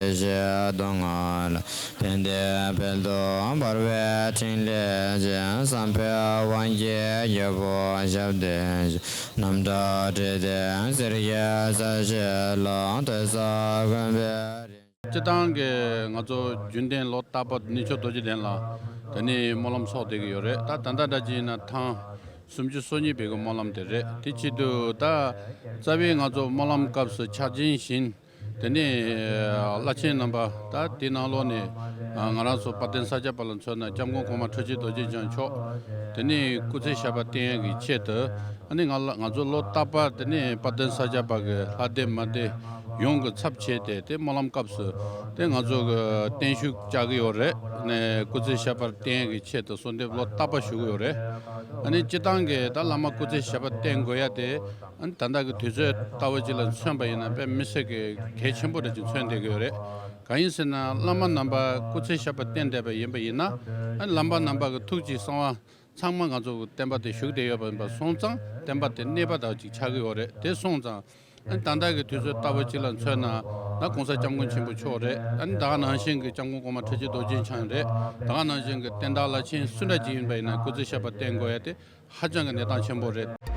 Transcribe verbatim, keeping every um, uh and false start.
ཞེས་གདོང་ལ། དེ་འདི་འཕེལ་དུ་འབར་བའི་ཕྲིན་ལས་ཀྱིས། བསམ་འཕེལ་དབང་གི་རྒྱལ་པོ་ཞབས་བརྟན་ཞིང་། རྣམ་གྲངས་བྲི་སྟེ་གསེར་གྱི་ས་གཞི་ལ། དེ་ས་དགོན་པའི་རིན། སྤྱིར་བཏང་གི་ང་ཚོ་རྒྱུན་ལྡན་ལོ་རྟག་པར་གནས་མཆོག་རྡོ་རྗེ་གདན་ལ་དེ་ནས་སྨོན་ལམ་ཚོགས་བསྡད་ཀྱི་ཡོད་རེད། ད་ད་ལྟ་འདྲ་ཅིག་ཡིན་ན་ཐེངས་སུམ་ཅུ་སོ་གཉིས་པའི་གི་སྨོན་ལམ་དེ་རེད། དེ་ཆེད་དུ་ད་རྩ་བའི་ང་ཚོ་སྨོན་ལམ་སྐབས་སུ་ཕྱག་ཆེན་བཞིན། དེ་ནས་བླ་ཆེན་རྣམ་པ། ད་དེ་ནང་ལོགས་ནས་ང་རང་ཚོ་དཔལ་ལྡན་ས་སྐྱ་པ་ལ་མཚོན་ན་སྐྱབས་མགོན་གོང་མ་ཁྲི་ཆེན་རྡོ་རྗེ་འཆང་མཆོག་དེ་ནས་སྐུ་ཚེ་ཞབས་པད་བརྟན་ཡག་གི་ཆེད་དུ། ཨ་ནི་ང་ལ་ང་ཚོ་ལོ་རྟག་པར་དེ་ནས་དཔལ་ལྡན་ས་སྐྱ་པ་གི་ལྷ་སྡེ་མ་སྡེ་ཡོངས་ཀྱི་ཚབ་བྱས་ཏེ། དེ་སྨོན་ལམ་སྐབས་སུ་དེ་ང་ཚོ་གི་བརྟན་བཞུགས་བཅའ་གི་ཡོད་རེད། ནས་སྐུ་ཚེ་ཞབས་པད་བརྟན་ཡག་གི་ཆེད་དུ་གསོལ་འདེབས་ལོ་རྟག་པར་ཞུ་གི་ཡོད་རེད། ཨ་ནི་སྤྱིར་བཏང་གི་ད་བླ་མ་སྐུ་ཚེ་ཞབས་པད་བརྟན་དགོས་ཡ་དེ། ཨ་ནི་ད་ལྟ་གི་དུས་ཚོད་ལྟ་བུ་ཅིག་ལ་མཚོན་པ་ཡིན་ན་དཔེ་མི་སྲིད་གི་གལ་ཆེན་པོ་འདྲ་ཅིག་མཚོན་བསྡད་ཀྱི་ཡོད་རེད། གང་ཡིན་ཟེར་ན་བླ་མ་རྣམ་པ་སྐུ་ཚེ་ཞབས་པད་བརྟན་བསྡད་པ་ཡིན་པ་ཡིན་ན། ཨ་ནི་བླ་མ་རྣམ་པ་གི་ཐུགས་ཀྱི་གསང་བ་ཚང་མ་ང་ཚོ་གི་བསྟན་པ་དེ་ཞུགས་བསྡད་ཡོད་པ་ཡིན་པ་སོང་ཙང་བསྟན་པ་དེ་གནས་པ་དག་ཅིག་ཆགས་ཀྱི་ཡོད་རེད། དེ་སོང་ཙང་ཨ་ནི་ད་ལྟ་གི་དུས་ཚོད་ལྟ་བུ་ཅིག་ལ་མཚོན་ན། ད་གོང་ས་སྐྱབས་མགོན་ཆེན་པོ་མཆོག་རེད། ཨ་ནི་ད་ག་ནང་བཞིན་གི་སྐྱབས་མགོན་གོང་མ་ཁྲི་ཆེན་རྡོ་རྗེ་འཆང་རེད། ད་ག་ནང་བཞིན་གི་བསྟན་བདག་བླ་ཆེན་སུ་འདྲ་ཅིག་ཡིན་པ་ཡིན་ན་སྐུ་ཚེ་ཞབས་པད་བརྟན་དགོས་ཡ་དེ་ཧ་ཅང་གི་གནས་སྟངས་ཆེན་པོ་རེད།